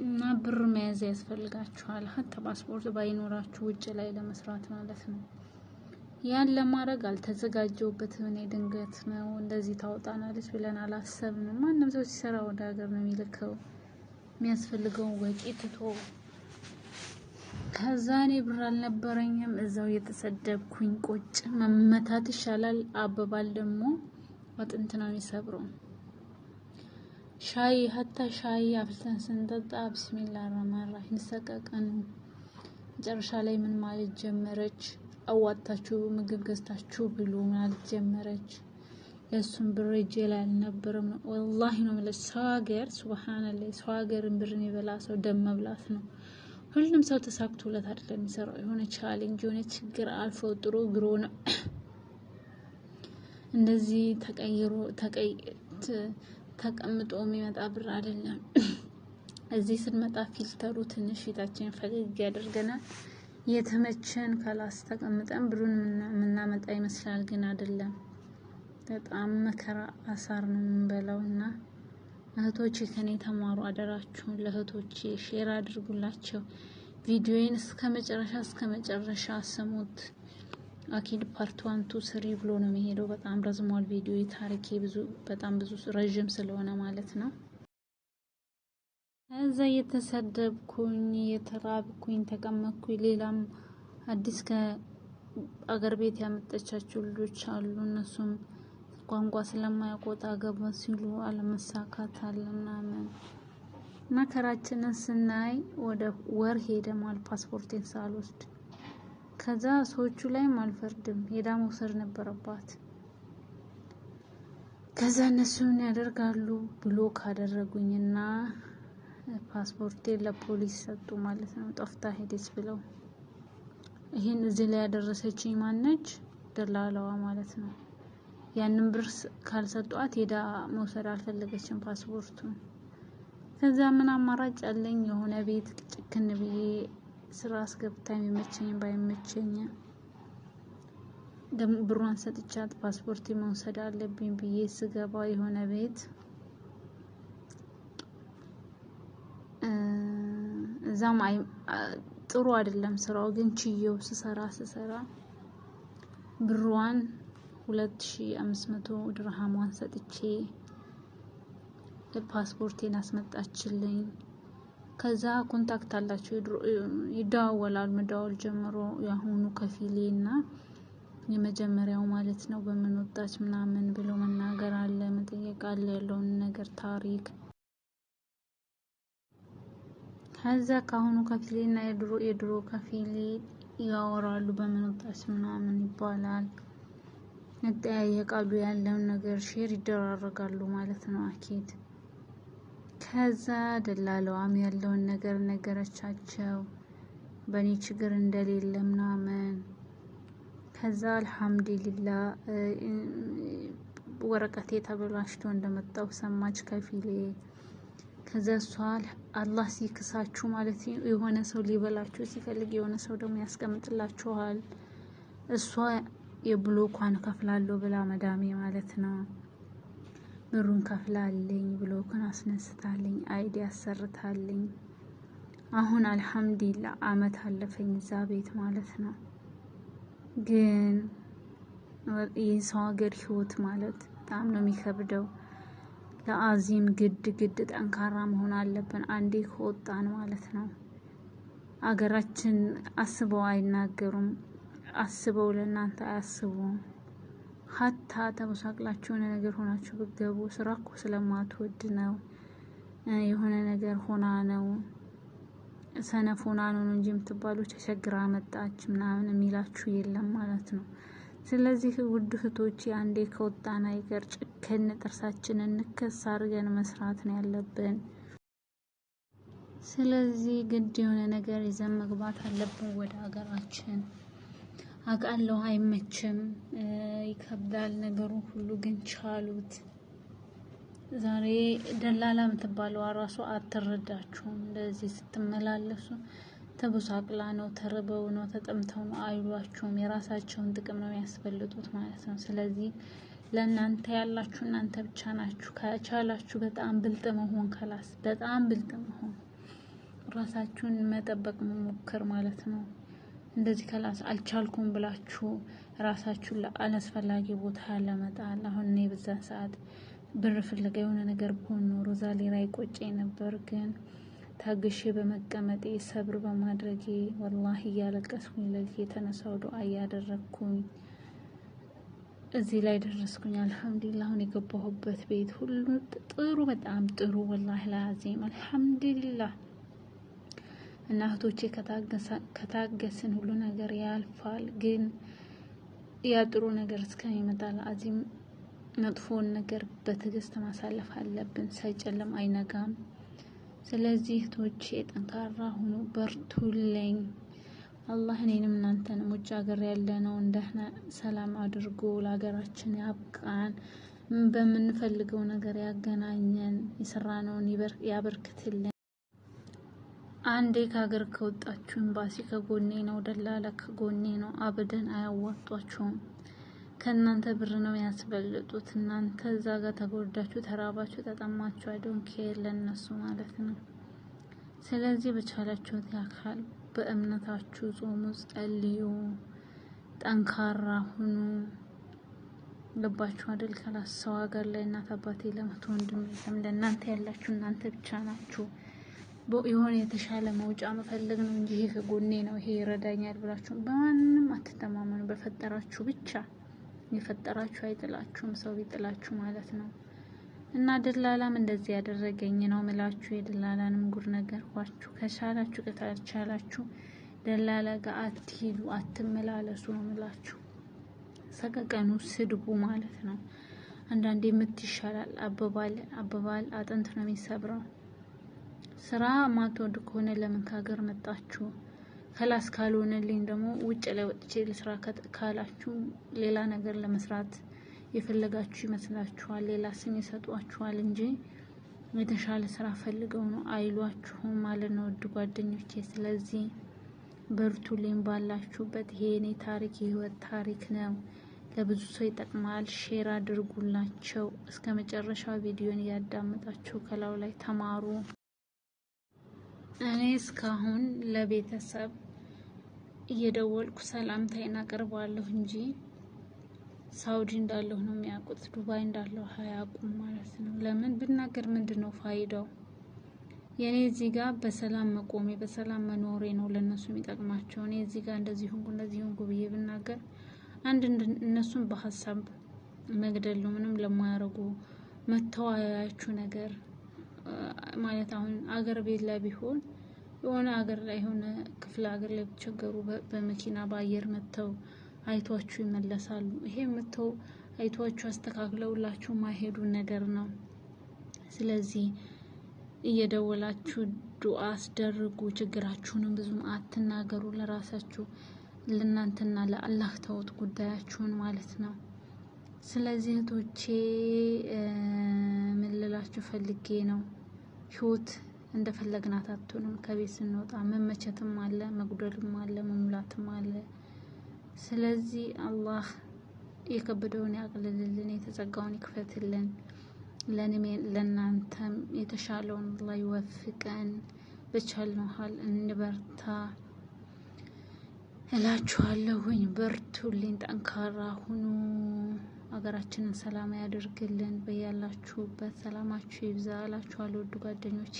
እና ብር መያዝ ያስፈልጋችኋል። حتى ፓስፖርት ባይኖራችሁ ውጭ ላይ ለመስራት ማለት ነው። ያን ለማድረግ አልተዘጋጀውበትም። እኔ ድንገት ነው እንደዚህ ታወጣናለች ብለን አላሰብንም። ማንም ሰው ሲሰራ ወደ ሀገር ነው የሚልከው የሚያስፈልገውን ወጪ ትቶ። ከዛ እኔ ብር አልነበረኝም። እዛው እየተሰደብኩኝ ቁጭ መመታት ይሻላል። አበባል ደግሞ አጥንት ነው የሚሰብረው። ሻይ حتى ሻይ አፍልተን ስንጠጣ بسم الله الرحمن الرحيم ሰቀቀን። መጨረሻ ላይ ምን ማለት ጀመረች? አዋጣችሁ ምግብ ገዝታችሁ ብሉ ማለት ጀመረች። የእሱን ብር እጄ ላይ አልነበረም። والله ነው የምልሽ። ሰው ሀገር سبحان الله፣ ሰው ሀገርን ብር የሚበላ ሰው ደም መብላት ነው። ሁሉም ሰው ተሳክቶለት አይደለም የሚሰራው። የሆነ challenge የሆነ ችግር አልፎ ጥሮ ግሮ ነው እንደዚህ ተቀይሮ ተቀምጦ የሚመጣ ብር አይደለም። እዚህ ስንመጣ filter ኡ ትንሽ ፊታችን ፈገግ ያደርገናል። የተመቸን خلاص ተቀምጠን ብሩን የምናመጣ ይመስላል፣ ግን አይደለም። በጣም መከራ አሳር ነው የምንበላው። እና እህቶቼ ከኔ ተማሩ አደራችሁን። ለእህቶቼ share አድርጉላቸው። ቪዲዮዬን እስከ መጨረሻ ስሙት። أكيد part one, two, three ብሎ ነው የሚሄደው። በጣም ረዝሟል ቪዲዮ፣ ታሪኬ ብዙ፣ በጣም ብዙ ረዥም ስለሆነ ማለት ነው። እዛ እየተሰደብኩኝ እየተራብኩኝ ተቀመጥኩኝ። ሌላም አዲስ ከአገር ቤት ያመጣቻቸው ልጆች አሉ። እነሱም ቋንቋ ስለማያውቁ ወጣ ገባ ሲሉ አለመሳካት አለ ምናምን። መከራችንን ስናይ ወደ ወር ሄደ ማለት ፓስፖርቴን ሳልወስድ። ከዛ ሰዎቹ ላይም አልፈርድም፣ ሄዳ መውሰድ ነበረባት። ከዛ እነሱ ምን ያደርጋሉ? Block አደረጉኝና ፓስፖርቴን ለፖሊስ ሰጡ ማለት ነው። ጠፍታ ሄደች ብለው። ይህን እዚህ ላይ ያደረሰችኝ ማነች? ደላላዋ ማለት ነው። ያንን ብር ካልሰጧት ሄዳ መውሰድ አልፈለገችም ፓስፖርቱን። ከዛ ምን አማራጭ አለኝ? የሆነ ቤት ጭክን ብዬ ስራ አስገብታ የሚመቸኝ ባይመቸኝ ብሯን ሰጥቻት ፓስፖርት መውሰድ አለብኝ ብዬ ስገባ የሆነ ቤት እዛም ጥሩ አይደለም ስራው፣ ግን ችዬው ስሰራ ስሰራ ብሯን 2500 ድርሃሟን ሰጥቼ ፓስፖርቴን አስመጣችልኝ። ከዛ contact አላቸው፣ ይደዋወላሉ። መደዋወል ጀምሮ የአሁኑ ከፊሌ እና የመጀመሪያው ማለት ነው። በምን ወጣች ምናምን ብሎ መናገር አለ፣ መጠየቅ አለ፣ ያለውን ነገር ታሪክ። ከዛ ከአሁኑ ከፊሌ እና የድሮ ከፊሌ ያወራሉ። በምን ወጣች ምናምን ይባላል፣ ይጠያየቃሉ፣ ያለውን ነገር share ይደራረጋሉ ማለት ነው። أكيد ከዛ ደላለዋም ያለውን ነገር ነገረቻቸው፣ በእኔ ችግር እንደሌለ ምናምን። ከዛ الحمد لله ወረቀቴ ተበላሽቶ እንደመጣው ሰማች ከፊሌ። ከዛ እሷ አላህ ሲክሳችሁ ማለት የሆነ ሰው ሊበላችሁ ሲፈልግ የሆነ ሰው ደግሞ ያስቀምጥላችኋል። እሷ የብሎኳን ከፍላለሁ ብላ መዳሜ ማለት ነው ብሩን ከፍላለኝ፣ block ኡን አስነስታለኝ፣ ID አሰርታለኝ። አሁን الحمد لله አመት አለፈኝ እዛ ቤት ማለት ነው። ግን የሰው ሀገር ህይወት ማለት በጣም ነው የሚከብደው። لازم ግድ ግድ ጠንካራ መሆን አለብን አንዴ ከወጣን ማለት ነው። አገራችን አስበው አይናገሩም። አስበው ለእናንተ አያስቡም። حتى ተበሳቅላችሁ የሆነ ነገር ሆናችሁ ብትገቡ ስራ እኮ ስለማትወድ ነው፣ የሆነ ነገር ሆና ነው፣ ሰነፍ ሆና ነው እንጂ የምትባሉ ተቸግራ መጣች ምናምን የሚላችሁ የለም ማለት ነው። ስለዚህ ውድ እህቶቼ አንዴ ከወጣን አይቀር ጭክን ጥርሳችንን ንክስ አድርገን መስራት ነው ያለብን። ስለዚህ ግድ የሆነ ነገር ይዘን መግባት አለብን ወደ ሀገራችን። አውቃለሁ አይመችም፣ ይከብዳል ነገሩ ሁሉ፣ ግን ቻሉት። ዛሬ ደላላ የምትባለዋ ራሱ አትረዳችሁም። እንደዚህ ስትመላለሱ ተበሳቅላ ነው፣ ተርበው ነው፣ ተጠምተው ነው አይሏችሁም። የራሳቸውን ጥቅም ነው የሚያስፈልጡት ማለት ነው። ስለዚህ ለእናንተ ያላችሁ እናንተ ብቻ ናችሁ። ከቻላችሁ በጣም ብልጥ መሆን خلاص፣ በጣም ብልጥ መሆን። ራሳችሁን መጠበቅ መሞከር ማለት ነው። እንደዚህ خلاص አልቻልኩም ብላችሁ ራሳችሁን ለአላስፈላጊ ቦታ ለመጣል። አሁን እኔ በዛን ሰዓት ብር ፍለጋ የሆነ ነገር ብሆን ኖሮ ዛሬ ላይ ቆጨኝ ነበር። ግን ታግሼ በመቀመጤ፣ ሰብር በማድረጌ፣ ወላሂ እያለቀስኩኝ ለሊት የተነሳው ዱአ እያደረግኩኝ እዚህ ላይ ደረስኩኝ። አልሐምዱሊላህ፣ አሁን የገባሁበት ቤት ሁሉ ጥሩ፣ በጣም ጥሩ፣ ወላሂ ላዚም አልሐምዱሊላህ። እና እህቶቼ፣ ከታገስን ሁሉ ነገር ያልፋል። ግን ያ ጥሩ ነገር እስከሚመጣ ለአዚም መጥፎውን ነገር በትዕግስት ማሳለፍ አለብን። ሳይጨልም አይነጋም። ስለዚህ እህቶቼ፣ ጠንካራ ሁኑ፣ በርቱልኝ። አላህ እኔንም እናንተንም ውጭ ሀገር ያለነው እንደህና ሰላም አድርጎ ለሀገራችን ያብቃን። በምንፈልገው ነገር ያገናኘን፣ የሰራነውን ያበርክትልን። አንዴ ከሀገር ከወጣችሁ ኤምባሲ ከጎኔ ነው፣ ደላላ ከጎኔ ነው። አብደን አያዋጧችሁም። ከእናንተ ብር ነው ያስበልጡት። እናንተ እዛ ጋር ተጎዳችሁ፣ ተራባችሁ፣ ተጠማችሁ፣ I don't care ለእነሱ ማለት ነው። ስለዚህ በቻላችሁት ያክል በእምነታችሁ ጾሙ፣ ጸልዩ፣ ጠንካራ ሁኑ። ገባችሁ አይደል? خلاص ሰው ሀገር ላይ እናት አባት የለም፣ እህት ወንድም የለም። ለእናንተ ያላችሁ እናንተ ብቻ ናችሁ። የሆነ የተሻለ መውጫ መፈለግ ነው እንጂ ይሄ ከጎኔ ነው፣ ይሄ ይረዳኛል ብላችሁ በማንም አትተማመኑ። በፈጠራችሁ ብቻ። የፈጠራችሁ አይጥላችሁም፣ ሰው ቢጥላችሁ ማለት ነው። እና ደላላም እንደዚህ ያደረገኝ ነው ምላችሁ። የደላላንም ጉድ ነገርኳችሁ። ከቻላችሁ ከቻላችሁ ደላላ ጋር አትሂዱ፣ አትመላለሱ ነው ምላችሁ። ሰቀቀኑ፣ ስድቡ ማለት ነው። አንዳንዴ ምት ይሻላል። አባባል አባባል አጥንት ነው የሚሰብረው። ስራ ማትወድ ከሆነ ለምን ከሀገር መጣችሁ? خلاص ካልሆነልኝ ደግሞ ውጭ ላይ ወጥቼ ልስራ ካላችሁ ሌላ ነገር ለመስራት የፈለጋችሁ ይመስላችኋል። ሌላ ስም ይሰጧችኋል እንጂ የተሻለ ስራ ፈልገው ነው አይሏችሁም ማለት ነው፣ ውድ ጓደኞቼ። ስለዚህ በርቱልኝ ባላችሁበት። ይሄ የኔ ታሪክ፣ የህይወት ታሪክ ነው። ለብዙ ሰው ይጠቅማል። Share አድርጉላቸው። እስከ መጨረሻው ቪዲዮን እያዳመጣችሁ ከላዩ ላይ ተማሩ። እኔ እስካሁን ለቤተሰብ እየደወልኩ ሰላምታዬን አቀርባለሁ እንጂ ሳውዲ እንዳለሁ ነው የሚያውቁት። ዱባይ እንዳለሁ አያውቁም ማለት ነው። ለምን ብናገር ምንድን ነው ፋይዳው? የእኔ እዚህ ጋር በሰላም መቆሜ፣ በሰላም መኖሬ ነው ለእነሱ የሚጠቅማቸው። እኔ እዚህ ጋር እንደዚህ ሆንኩ፣ እንደዚህ ሆንኩ ብዬ ብናገር አንድ እነሱን በሀሳብ መግደል ነው። ምንም ለማያደርጉ መተዋያችሁ ነገር ማለት አሁን አገር ቤት ላይ ቢሆን፣ የሆነ አገር ላይ፣ የሆነ ክፍለ ሀገር ላይ ቢቸገሩ በመኪና በአየር መጥተው አይቷችሁ ይመለሳሉ። ይሄ መጥተው አይቷችሁ አስተካክለውላችሁ ማይሄዱ ነገር ነው። ስለዚህ እየደወላችሁ ዱአ አስደርጉ። ችግራችሁንም ብዙም አትናገሩ። ለራሳችሁ፣ ለእናንተና ለአላህ ተውት ጉዳያችሁን ማለት ነው። ስለዚህ እህቶቼ፣ ምን ልላችሁ ፈልጌ ነው፣ ህይወት እንደፈለግናት አትሆንም። ከቤት ስንወጣ መመቸትም አለ፣ መጉደልም አለ፣ መሙላትም አለ። ስለዚህ አላህ የከበደውን ያቅልልልን፣ የተዘጋውን ይክፈትልን። ለእኔም ለእናንተም የተሻለውን አላህ ይወፍቀን። በቻልነው ሀል እንበርታ እላችኋለሁኝ። በርቱልኝ፣ ጠንካራ ሁኑ። ሀገራችንን ሰላም ያደርግልን። በያላችሁበት ሰላማችሁ ይብዛ እላችኋለሁ ውድ ጓደኞቼ።